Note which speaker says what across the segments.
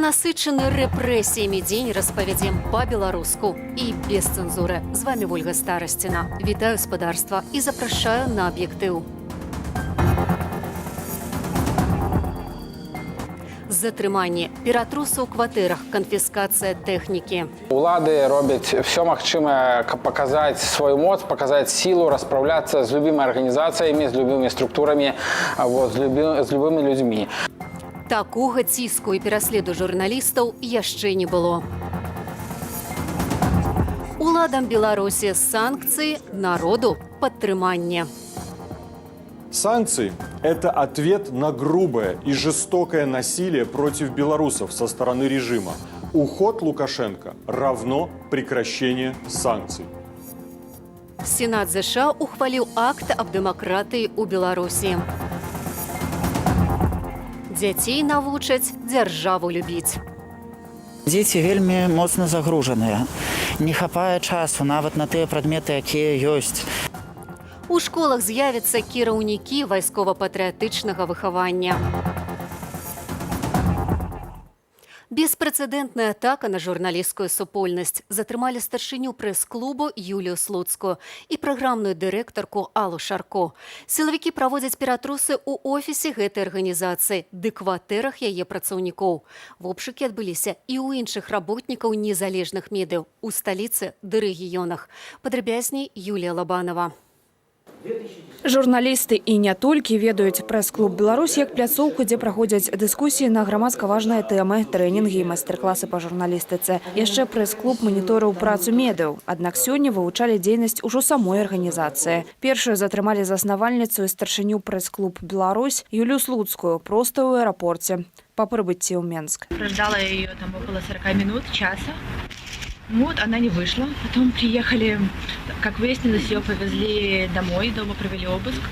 Speaker 1: Пра насычаны рэпрэсіямі дзень распавядзем па-беларуску і без цэнзуры. З вамі Вольга Старасціна. Вітаю, спадарства, і запрашаю на аб'ектыў. Затрыманне, ператрусы ў кватэрах, канфіскацыя тэхнікі.
Speaker 2: Улады робяць все магчымае, каб паказаць сваю моц, паказаць сілу, расправляцца з любымі арганізацыямі, з любымі структурамі, вот, з любымі людзьмі.
Speaker 1: Такога ціску і пераследу журналістаў яшчэ не было. Уладам Беларусі санкцыі, народу падтрыманне.
Speaker 3: Санкции – это ответ на грубое и жестокое насилие против белорусов со стороны режима. Уход Лукашенко равно прекращение санкций.
Speaker 1: Сенат ЗША ухваліў акт аб дэмакратыі ў Беларусі. Дзяцей навучаць дзяржаву любіць.
Speaker 4: Дзеці вельмі моцна загружаныя. Не хапае часу нават на тыя прадметы, якія ёсць.
Speaker 1: У школах з'явяцца кіраўнікі вайскова-патрыятычнага выхавання. Беспрэцэдэнтная атака на журналісцкую супольнасць. Затрымалі старшыню прэс-клубу Юлію Слуцкую і праграмную дырэктарку Аллу Шарко. Сілавікі праводзяць ператрусы ў офісе гэтай арганізацыі ды кватэрах яе працаўнікоў. Вобшукі адбыліся і ў іншых работнікаў незалежных медыяў у сталіцы ды рэгіёнах. Падрабязней Юлія Лабанова.
Speaker 5: Журналісты і не толькі ведаюць прэс-клуб «Беларусь» як пляцоўку, дзе праходзяць дыскусіі на грамадска важныя тэмы, трэнінгі і майстар-класы па журналістыцы. Яшчэ прэс-клуб маніторыў працу медыяў. Аднак сёння вывучалі дзейнасць ужо самой арганізацыі. Першую затрымалі заснавальніцу і старшыню прэс-клуб «Беларусь» Юлію Слуцкую проста ў аэрапорце па прыбыцці ў Менск.
Speaker 6: Прождала я ее там около 40 минут, часа. Вот, она не вышла. Потом приехали, как выяснилось, ее повезли домой, дома провели обыск.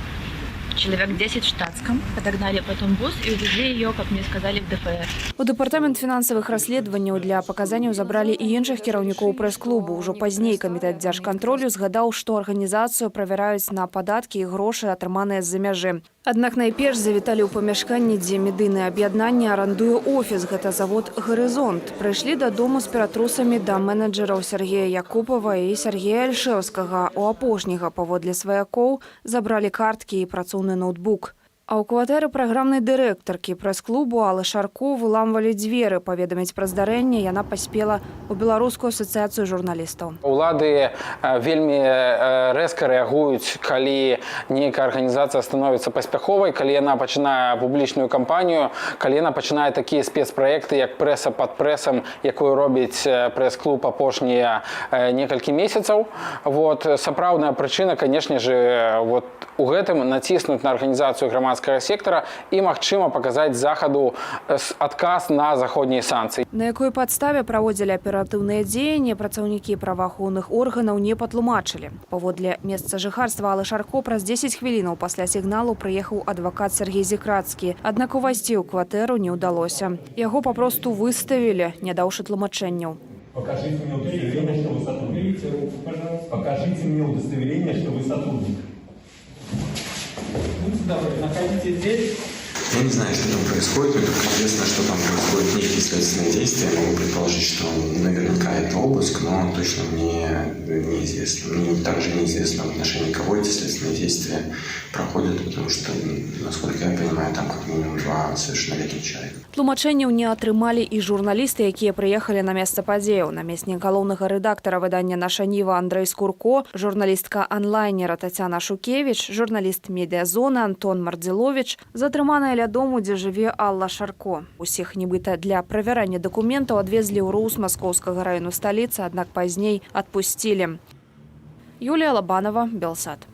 Speaker 6: Человек 10 в штатском. Подогнали потом бус и увезли ее, как мне сказали, в ДФР.
Speaker 5: У дэпартамент фінансавых расследаванняў для паказанняў забралі і іншых кіраўнікоў прэс-клубу. Ужо пазней камітэт дзяржкантролю згадаў, што арганізацыю правяраюць на падаткі і грошы, атрыманыя з-за мяжы. Аднак найперш завіталі ў памяшканне, дзе медыйнае аб'яднанне арандуе офіс. Гэта завод «Гарызонт». Прыйшлі дадому з ператрусамі да менеджераў Сяргея Якупава і Сяргея Альшэўскага. У апошняга, паводле сваякоў, забралі карткі і працоўны ноўтбук. А ў кватэры праграмнай дырэктаркі прэс-клубу Аллы Шарко выламвалі дзверы. Паведаміць пра здарэнне яна паспела ў Беларускую асацыяцыю журналістаў.
Speaker 2: Улады вельмі рэзка рэагуюць, калі нейкая арганізацыя становіцца паспяховай, калі яна пачынае публічную кампанію, калі яна пачынае такія спецпраекты, як «Прэса пад прэсам», якую робіць прэс-клуб апошнія некалькі месяцаў. Вот сапраўдная прычына, конечно же, вот у гэтым: націснуць на арганізацыю грамадскага сектара і, магчыма, паказаць Захаду адказ на заходнія санкцыі.
Speaker 5: На якой падставе праводзілі аператыўныя дзеянні, працаўнікі праваахоўных органаў не патлумачылі. Паводле месца жыхарства Аллы Шарко праз 10 хвілінаў пасля сігналу прыехаў адвакат Сяргей Зікрацкі. Аднак увайсці ў кватэру не ўдалося. Яго папросту выставілі, не даўшы тлумачэнняў.
Speaker 7: Покажите мне удостоверение, что вы сотрудник. Руку, пожалуйста. Покажите мне удостоверение, что вы сотрудник.
Speaker 8: Будьте добры, находитесь здесь.
Speaker 9: Я не знаю, что там происходит, мне только известно, что там происходят некие следственные действия. Я могу предположить, что наверняка это обыск, но точно мне неизвестно. Мне также неизвестно, в отношении кого эти следственные действия проходят, потому что, насколько я понимаю, там как минимум два совершеннолетних человека.
Speaker 5: Тлумачэнняў не атрымалі і журналісты, якія прыехалі на месца падзеяў. Намеснік галоўнага рэдактара выдання «Наша Ніва» Андрэй Скурко, журналістка анлайнера Тацяна Шукевіч, журналіст «Медыязоны» Антон Мардзіловіч, затрыманая ля дому, дзе жыве Алла Шарко. Усіх нібыта для правярання дакументаў адвезлі ў РУС Маскоўскага раёну сталіцы, аднак пазней адпусцілі. Юлія Лабанова, Белсат.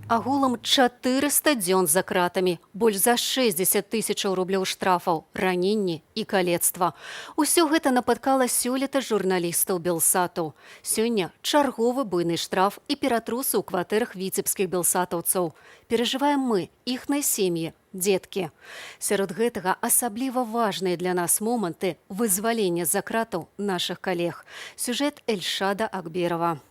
Speaker 1: Агулам 400 дзён за кратамі, больш за 60 тысячаў рублёў штрафаў, раненні і калецтва. Усё гэта напаткала сёлета журналістаў Белсату. Сёння чарговы буйны штраф і ператрусы ў кватэрах віцебскіх белсатаўцаў. Перажываем мы, іхныя сем'і, дзеткі. Сярод гэтага асабліва важныя для нас моманты вызвалення з-за кратаў нашых калег. Сюжэт Эльшада Акберова.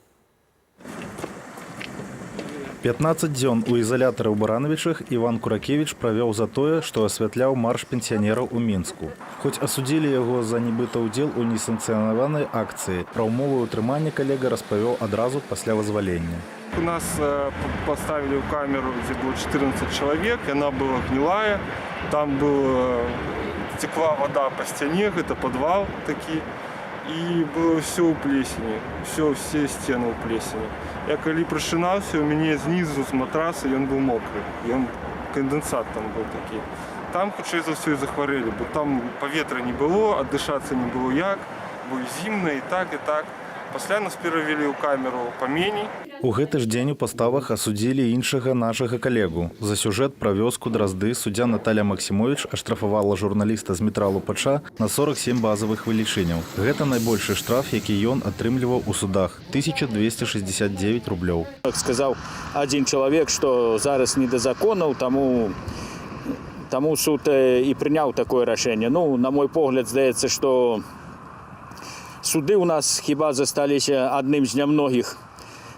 Speaker 10: 15 дзён у ізалятары ў Баранавічах Іван Куракевіч правёў за тое, што асвятляў марш пенсіянераў у Мінску. Хоць асудзілі яго за нібыта ўдзел у несанкцыянаванай акцыі, пра ўмовы ўтрымання калега распавёў адразу пасля вызвалення.
Speaker 11: У нас поставили в камеру, где было 14 человек, и она была гнилая. Там текла вода по стене, это подвал такой. И было все у плесени, все стены у плесени. Я калі прачынаўся, у мяне знізу з матраса, ён быў мокры, ён, кандэнсат там быў такі. Там, хутчэй за ўсё, і захварэлі, бо там паветра не было, аддышацца не было як, бо і зімна, і так, і так. Пасля нас перавялі ў камеру паменей.
Speaker 10: У гэты ж дзень у Паставах асудзілі іншага нашага калегу. За сюжэт пра вёску Дразды суддзя Наталля Максімовіч аштрафавала журналіста Змітра Лупача на 47 базавых велічыняў. Гэта найбольшы штраф, які ён атрымліваў у судах — 1269 рублёў.
Speaker 12: Як сказаў адзін чалавек, што зараз не да законаў, таму суд і прыняў такое рашэнне. Ну, на мой погляд, здаецца, што суды ў нас хіба засталіся адным з нямногіх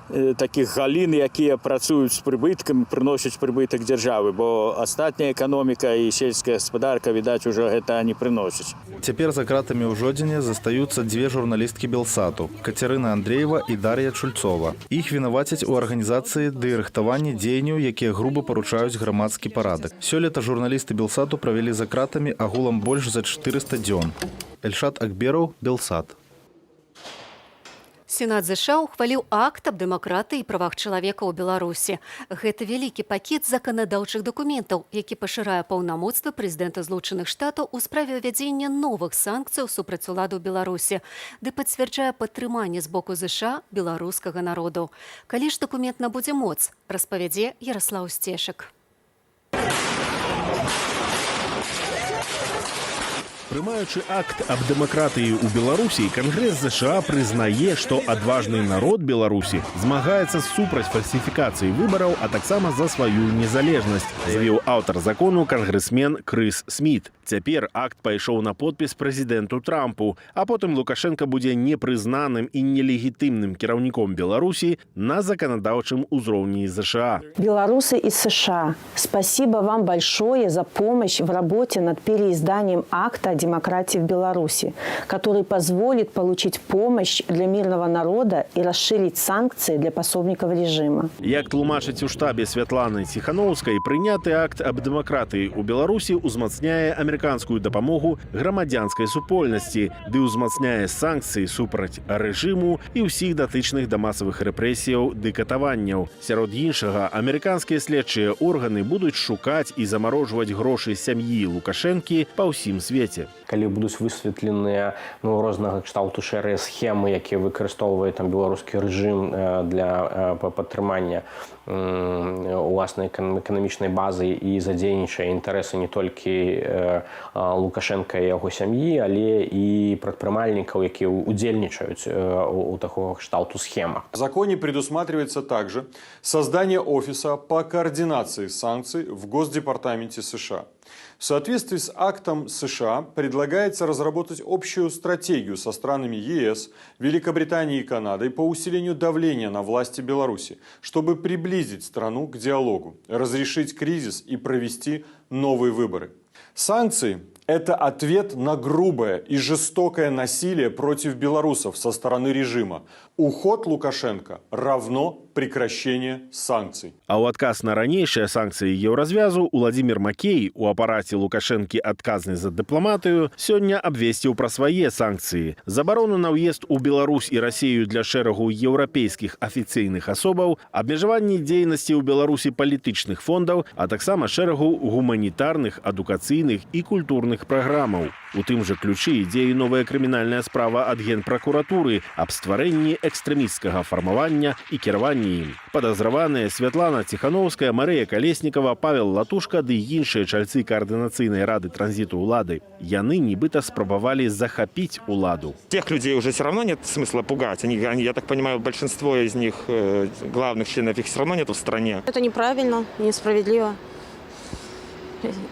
Speaker 12: такіх галін, якія працуюць з прыбыткам, прыносяць прыбытак дзяржавы, бо астатняя эканоміка і сельская гаспадарка, відаць, ужо гэта не прыносіць.
Speaker 10: Цяпер за кратамі ў Жодзіне застаюцца дзве журналісткі Белсату — Кацярына Андреева і Дар'я Чульцова. Іх вінавацяць у арганізацыі ды рыхтаванні дзеянняў, якія груба парушаюць грамадскі парадак. Сёлета журналісты Белсату правялі за кратамі агулам больш за 400 дзён. Эльшат Акбераў, Белсат.
Speaker 1: Сенат ЗША ўхваліў акт аб дэмакратыі і правах чалавека ў Беларусі. Гэта вялікі пакет заканадаўчых дакументаў, які пашырае паўнамоцтвы прэзідэнта Злучаных Штатаў у справе ўвядзення новых санкцыяў супраць уладаў Беларусі, ды пацвярджае падтрыманне з боку ЗША беларускага народу. Калі ж дакумент набудзе моц, распавядзе Яраслаў Сцешак.
Speaker 13: Прымаючы акт аб дэмакратыі ў Беларусі, Кангрэс ЗША прызнае, што адважны народ Беларусі змагаецца супраць фальсіфікацыі выбараў, а таксама за сваю незалежнасць, заявіў аўтар закону кангрэсмен Крыс Сміт. Цяпер акт пайшоў на подпіс прэзідэнту Трампу, а потым Лукашэнка будзе непрызнаным і нелегітымным кіраўніком Беларусі на заканадаўчым узроўні ЗША.
Speaker 14: Белорусы из США, спасибо вам большое за помощь в работе над переизданием акта о демократии в Беларуси, который позволит получить помощь для мирного народа и расширить санкции для пособников режима.
Speaker 13: Як тлумачыць у штабе Святланы Ціханоўскай, прыняты акт аб дэмакратыі ў Беларусі ўзмацняе амерыканскую дапамогу грамадзянскай супольнасці ды ўзмацняе санкцыі супраць рэжыму і ўсіх датычных да масавых рэпрэсіяў ды катаванняў. Сярод іншага, амерыканскія следчыя органы будуць шукаць і замарожваць грошы сям'і Лукашэнкі па ўсім свеце.
Speaker 15: Калі будуць высветленыя, ну, рознага кшталту шэрыя схемы, якія выкарыстоўвае там беларускі рэжым для падтрымання уласнай эканамічнай базы і задзейнічае інтарэсы не толькі Лукашэнка і яго сям'і, але і прадпрымальнікаў, якія удзельнічаюць у такога кшталту схемах.
Speaker 3: В законе предусматривается также создание офиса по координации санкций в Госдепартаменте США. В соответствии с актом США предлагается разработать общую стратегию со странами ЕС, Великобританией и Канадой по усилению давления на власти Беларуси, чтобы приблизить страну к диалогу, разрешить кризис и провести новые выборы. Санкции – это ответ на грубое и жестокое насилие против белорусов со стороны режима. Уход Лукашенко равно прекращение санкций.
Speaker 13: А ў адказ на ранейшыя санкцыі Еўразвязу Уладзімир Макей, у апараце Лукашэнкі адказны за дыпламатыю, сёння абвесціў пра свае санкцыі: забарону на ўезд у Беларусь і Расею для шэрагу еўрапейскіх афіцыйных асобаў, абмежаванні дзейнасці ў Беларусі палітычных фондаў, а таксама шэрагу гуманітарных, адукацыйных і культурных праграмаў. У тым жа ключы ідзе і новая крымінальная справа ад генпракуратуры аб стварэнні экстрэмісцкага фармавання і кіраванні ім. Падазраваныя Святлана Ціханоўская, Марыя Калеснікава, Павел Латушка ды іншыя чальцы каардынацыйнай рады транзіту ўлады. Яны нібыта спрабавалі захапіць уладу.
Speaker 16: Тех людей уже все равно нет смысла пугать. Они, я так понимаю, большинство из них, главных членов, их все равно нету в стране.
Speaker 17: Это неправильно, несправедливо.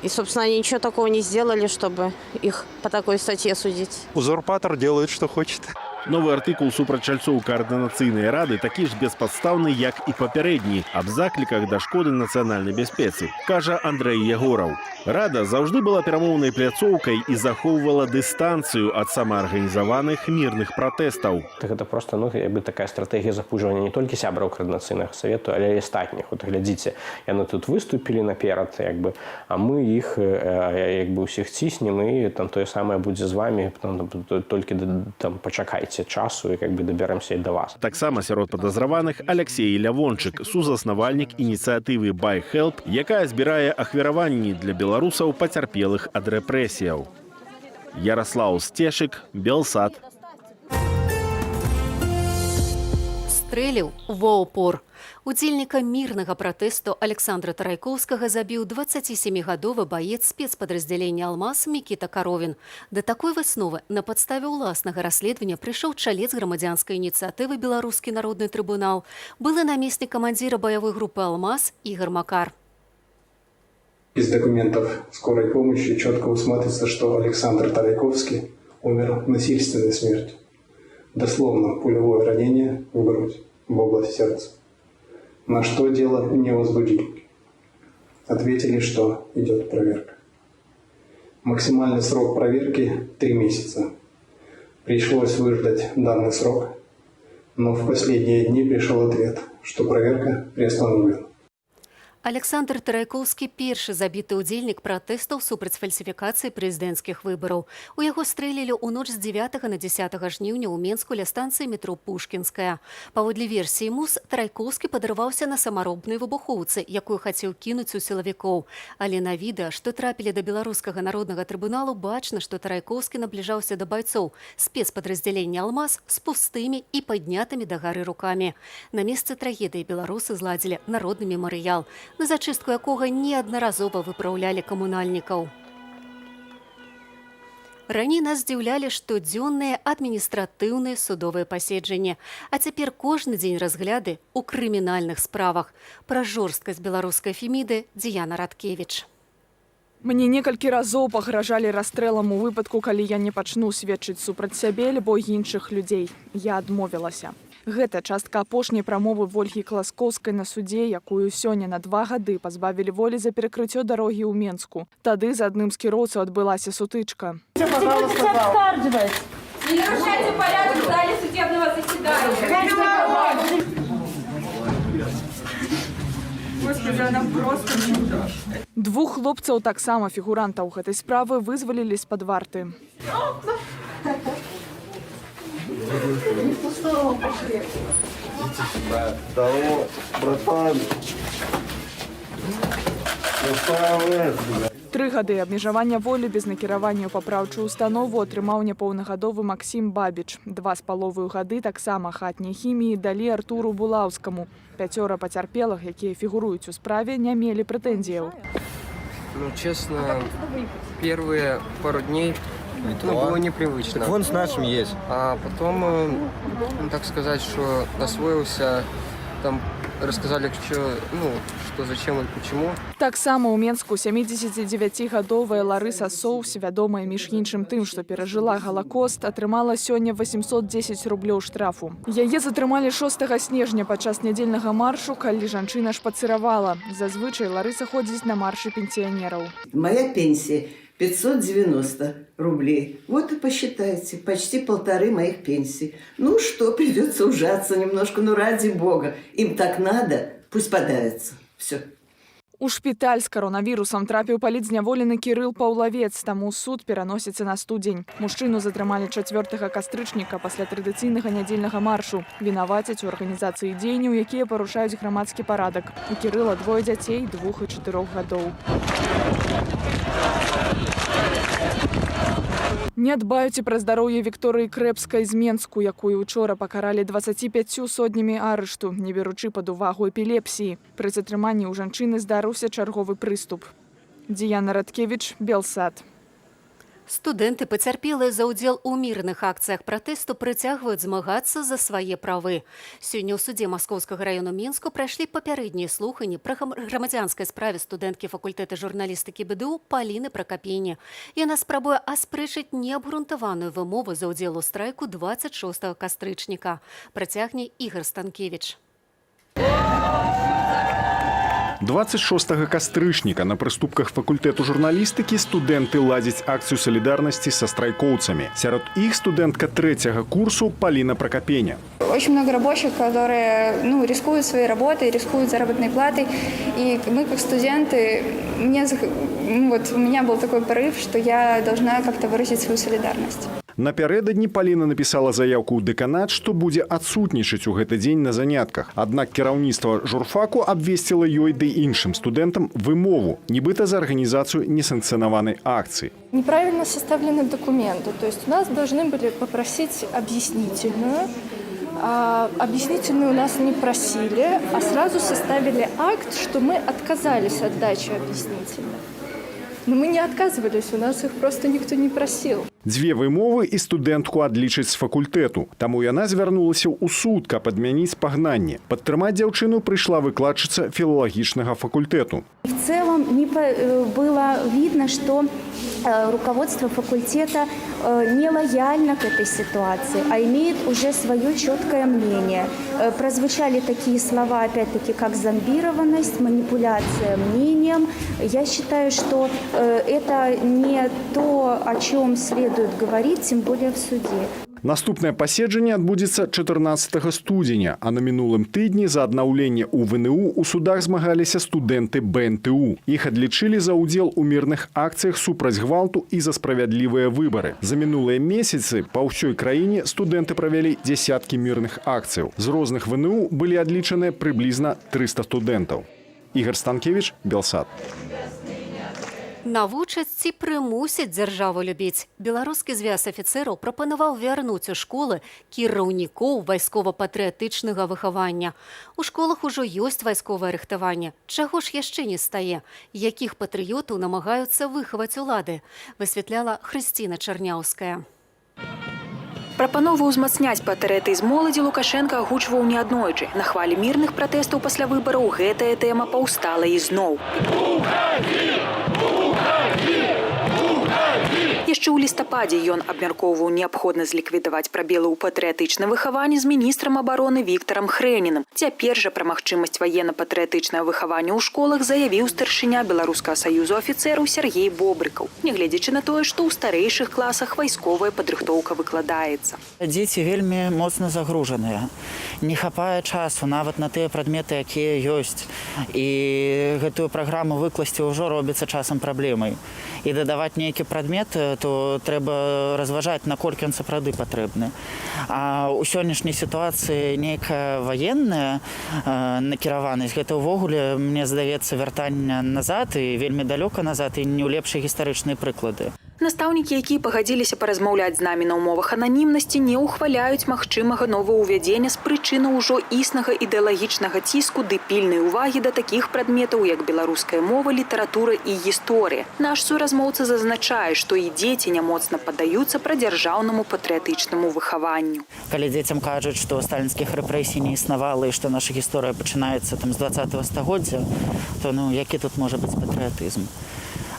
Speaker 17: И, собственно, они ничего такого не сделали, чтобы их по такой статье судить.
Speaker 18: Узурпатор делает, что хочет.
Speaker 13: Новы артыкул супраць чальцоў Каардынацыйнай рады такі ж беспадстаўны, як і папярэдні, аб закліках да шкоды нацыянальнай бяспецы, кажа Андрэй Ягораў. Рада заўжды была перамоўнай пляцоўкай і захоўвала дыстанцыю ад самаарганізаваных мірных пратэстаў.
Speaker 15: Так гэта просто, ну, як бы такая стратэгія запужвання не толькі сябраў Каардынацыйнага савету, але і астатніх. Вот глядзіце, яны тут выступілі наперад, як бы, а мы іх як бы ўсіх ціснем, і там тое самае будзе з вамі, там, толькі там пачакайце часу, і как бы дабярэмся і да вас.
Speaker 13: Таксама сярод падазраваных Аляксей Лявончык, сузаснавальнік ініцыятывы BuyHelp, якая збірае ахвяраванні для беларусаў, пацярпелых ад рэпрэсіяў. Яраслаў Сцешык, Белсат.
Speaker 1: Стрэліў ва ўпор. Удзельніка мірнага пратэсту Аляксандра Тарайкоўскага забіў 27гадовы баец спецпадраздзялення «Алмаз» Мікіта Каровін. Да такой высновы на падставе ўласнага расследавання прыйшоў чалец грамадзянскай ініцыятывы «Беларускі народны трыбунал», былы намеснік камандзіра баявой групы «Алмаз» Ігар Макар.
Speaker 18: Из документов скорой помощи четко усматривается, что Александр Тарайковский умер насильственной смертью. Дословно пулевое ранение в грудь, в область сердца. На что дело не возбудили. Ответили, что идет проверка. Максимальный срок проверки – 3 месяца. Пришлось выждать данный срок, но в последние дни пришел ответ, что проверка приостановлена.
Speaker 1: Аляксандр Тарайкоўскі — першы забіты ўдзельнік пратэстаў супраць фальсіфікацыі прэзідэнцкіх выбараў. У яго стрэлілі ў ноч з 9 на 10 жніўня ў Менску ля станцыі метро Пушкінская. Паводле версіі МУС, Тарайкоўскі падарваўся на самаробнай выбухоўцы, якую хацеў кінуць у сілавікоў. Але на відэа, што трапілі да Беларускага народнага трыбуналу, бачна, што Тарайкоўскі набліжаўся да байцоў спецпадраздзялення «Алмаз» з пустымі і паднятымі дагары рукамі. На месцы трагедыі беларусы зладзілі народны мемарыял, на зачыстку якога неаднаразова выпраўлялі камунальнікаў. Раней нас здзіўлялі штодзённыя адміністратыўныя судовыя паседжанні, а цяпер кожны дзень разгляды ў крымінальных справах. Пра жорсткасць беларускай феміды Дзіяна Радкевіч.
Speaker 19: Мне некалькі разоў пагражалі расстрэлам у выпадку, калі я не пачну сведчыць супраць сябе альбо іншых людзей. Я адмовілася. Гэта частка апошняй прамовы Вольгі Класкоўскай на судзе, якую сёння на 2 гады пазбавілі волі за перакрыццё дарогі ў Менску. Тады з адным з кіроўцаў адбылася сутычка.
Speaker 20: Не нарушайте порядок в зале судебного заседания.
Speaker 19: Господи, она просто чудо. Двух хлопцаў, таксама фігурантаў гэтай справы, вызвалілі з-пад варты.
Speaker 21: Не в ту сторону пошли.
Speaker 22: Идите сюда. Здорово, братан. Красавец, блядь.
Speaker 19: 3 гады абмежавання волі без накіравання ў папраўчую установу атрымаў няпоўнагадовы Максім Бабіч. 2,5 гады таксама хатняй хіміі далі Артуру Булаўскаму. Пяцёра пацярпелых, якія фігуруюць у справе, не мелі прэтэнзіяў.
Speaker 23: Ну, честно, первые пару дней, ну, было непривычно.
Speaker 22: Так вон с нашим есть.
Speaker 23: А потом, ну, так сказать, что освоился, там рассказали, что, ну, что, зачем и почему.
Speaker 19: Таксама ў Менску 79гадовая Ларыса Соус, вядомая між іншым тым, што перажыла Галакост, атрымала сёння 810 рублёў штрафу. Яе затрымалі 6 снежня падчас нядзельнага маршу, калі жанчына шпацыравала. Зазвычай Ларыса ходзіць на маршы пенсіянераў.
Speaker 24: Моя пенсия 590 рублей. Вот и посчитайте, почти полторы моих пенсий. Ну что, придется ужаться немножко, ну ради бога. Им так надо, пусть подавятся. Все.
Speaker 19: У шпіталь з каронавірусам трапіў палітзняволены Кірыл Паўлавец, таму суд пераносіцца на студзень. Мужчыну затрымалі 4 кастрычніка пасля традыцыйнага нядзельнага маршу. Вінавацяць у арганізацыі дзеянняў, якія парушаюць грамадскі парадак. У Кірыла двое дзяцей 2 і 4 гадоў. Не дбаюць і пра здароўе Вікторыі Крэпскай з Менску, якую учора пакаралі 25 сотнямі арышту, не беручы пад увагу эпілепсіі. Пры затрыманні ў жанчыны здарыўся чарговы прыступ. Дзіяна Радкевіч, Белсат.
Speaker 1: Студэнты, пацярпелыя за ўдзел у мірных акцыях пратэсту, працягваюць змагацца за свае правы. Сёння ў судзе Маскоўскага раёну Мінску прайшлі папярэднія слуханні пра грамадзянскай справе студэнткі факультэта журналістыкі БДУ Паліны Пракапені. Яна спрабуе аспрэчыць неабгрунтаваную вымову за ўдзел у страйку 26 кастрычніка. Працягне Ігар Станкевіч.
Speaker 3: 26 кастрычніка на прыступках факультэту журналістыкі студэнты ладзяць акцыю салідарнасці са страйкоўцамі. Сярод іх студэнтка трэцяга курсу Паліна Пракапеня.
Speaker 2: Очень много рабочих, которые, ну, рискуют своей работой, рискуют заработной платой. И мы, как студенты, ну, вот у меня был такой порыв, что я должна как-то выразить свою солидарность.
Speaker 3: Напярэдадні Паліна напісала заяўку ў дэканат, што будзе адсутнічаць у гэты дзень на занятках. Аднак кіраўніцтва журфаку абвесціла ёй ды іншым студэнтам вымову, нібыта за арганізацыю несанкцыянаванай акцыі.
Speaker 4: Неправильно составлены документы. То есть у нас должны были попросить объяснительную. А объяснительную у нас не просили, а сразу составили акт, что мы отказались от дачи объяснительных. Но мы не отказывались, у нас их просто никто не просил.
Speaker 3: Дзве вымовы, і студэнтку адлічаць з факультэту. Таму яна звярнулася ў суд, каб адмяніць пагнанне. Падтрымаць дзяўчыну прыйшла выкладчыца філалагічнага факультэту.
Speaker 6: В целом не было видно, что руководство факультета не лояльно к этой ситуации, а имеет уже свое четкое мнение. Прозвучали такие слова, опять-таки, как зомбированность, манипуляция мнением. Я считаю, что это не то, о чем следует говорить, тем более в суде.
Speaker 3: Наступнае паседжанне адбудзецца 14 студзеня, а на мінулым тыдні за аднаўленне ў ВНУ у судах змагаліся студэнты БНТУ. Іх адлічылі за ўдзел у мірных акцыях супраць гвалту і за справядлівыя выбары. За мінулыя месяцы па ўсёй краіне студэнты правялі дзясяткі мірных акцыяў. З розных ВНУ былі адлічаныя прыблізна 300 студэнтаў. Ігар Станкевіч, Белсат.
Speaker 1: Навучаць ці прымусяць дзяржаву любіць. Беларускі звяз афіцэраў прапанаваў вярнуць у школы кіраўнікоў вайскова-патрыятычнага выхавання. У школах ужо ёсць вайсковае рыхтаванне. Чаго ж яшчэ не стае? Якіх патрыётаў намагаюцца выхаваць улады? Высвятляла Хрысціна Чарняўская.
Speaker 7: Прапанову ўзмацняць патрыятызм моладзі Лукашэнка агучваў неаднойчы. На хвалі мірных пратэстаў пасля выбараў гэтая тэма паўстала ізноў. Яшчэ ў лістападзе ён абмяркоўваў неабходнасць зліквідаваць прабелы ў патрыятычным выхаванні з міністрам абароны Віктарам Хрэніным. Цяпер жа пра магчымасць ваенна-патрыятычнага выхавання ў школах заявіў старшыня Беларускага саюзу афіцэраў Сяргей Бобрыкаў, нягледзячы на тое, што ў старэйшых класах вайсковая падрыхтоўка выкладаецца.
Speaker 25: Дзеці вельмі моцна загружаныя. Не хапае часу нават на тыя прадметы, якія ёсць. І гэтую праграму выкласці ўжо робіцца часам праблемай. І дадаваць нейкі прадмет, то трэба разважаць, наколькі ён сапраўды патрэбны. А ў сённяшняй сітуацыі нейкая ваенная накіраванасць, гэта ўвогуле, мне здаецца, вяртанне назад і вельмі далёка назад, і не ў лепшыя гістарычныя прыклады.
Speaker 7: Настаўнікі, якія пагадзіліся паразмаўляць з намі на ўмовах ананімнасці, не ўхваляюць магчымага новаўвядзення з прычыны ўжо існага ідэалагічнага ціску ды пільнай увагі да такіх прадметаў, як беларуская мова, літаратура і гісторыя. Наш суразмоўца зазначае, што і дзеці не моцна паддаюцца прадзяржаўнаму патрыятычнаму выхаванню.
Speaker 25: Калі дзецям кажуць, што сталінскіх рэпрэсій не існавала і што наша гісторыя пачынаецца там з 20 стагоддзя, то, ну, які тут можа быць патрыятызм?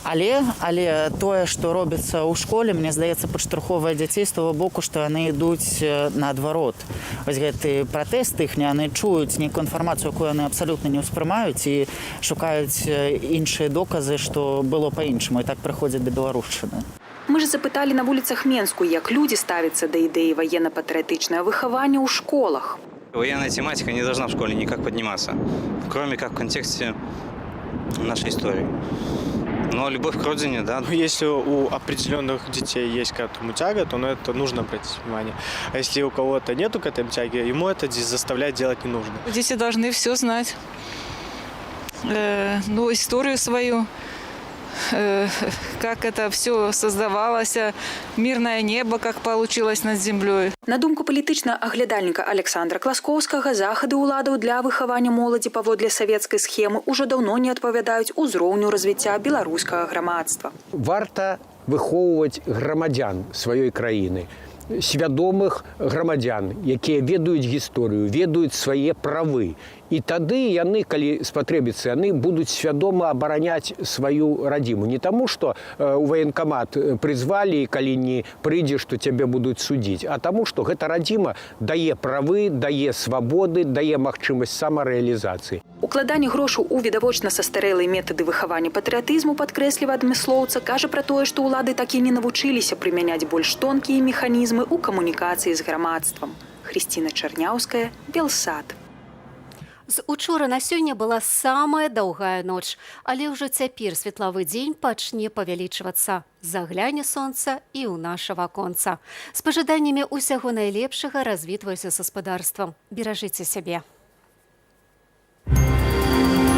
Speaker 25: Але тое, што робіцца ў школе, мне здаецца, падштурхоўвае дзяцей з таго боку, што яны ідуць наадварот. Вось гэты пратэст іхні, яны чуюць нейкую інфармацыю, якую яны абсалютна не ўспрымаюць, і шукаюць іншыя доказы, што было па-іншаму, і так прыходзяць да беларушчыны.
Speaker 7: Мы ж запыталі на вуліцах Менску, як людзі ставяцца да ідэі ваенна-патрыятычнага выхавання ў школах.
Speaker 26: Военная тематика не должна в школе никак подниматься, кроме как в контексте нашей истории. Но любовь к родине, да.
Speaker 27: Ну, если у определенных детей есть к этому тяга, то на это нужно обратить внимание. А если у кого-то нету к этому тяги, ему это заставлять делать не нужно.
Speaker 28: Дети должны все знать. Ну, историю свою, как это все создавалось, мирное небо, как получилось над землей.
Speaker 7: На думку палітычнага аглядальніка Аляксандра Класкоўскага, захады ўладаў для выхавання моладзі паводле савецкай схемы ўжо даўно не адпавядаюць узроўню развіцця беларускага грамадства.
Speaker 29: Варта
Speaker 5: выхоўваць грамадзян сваёй краіны, свядомых грамадзян, якія ведаюць гісторыю, ведаюць свае правы. І тады яны, калі спатрэбіцца, яны будуць свядома абараняць сваю радзіму. Не таму, што у ваенкамат прызвалі, і калі не прыйдзеш, то цябе будуць судзіць, а таму, што гэта радзіма дае правы, дае свабоды, дае магчымасць самарэалізацыі.
Speaker 7: Укладанне грошаў у відавочна састарэлыя метады выхавання патрыятызму, падкрэсліва адмыслоўца, кажа пра тое, што ўлады так і не навучыліся прымяняць больш тонкія механізмы ў камунікацыі з грамадствам. Хрысціна Чарняўская, Белсат.
Speaker 1: З учора на сёння была самая даўгая ноч, але ўжо цяпер светлавы дзень пачне павялічвацца. Загляне сонца і ў наша ваконца. З пажаданнямі ўсяго найлепшага развітваюся са спадарствам. Беражыце сябе.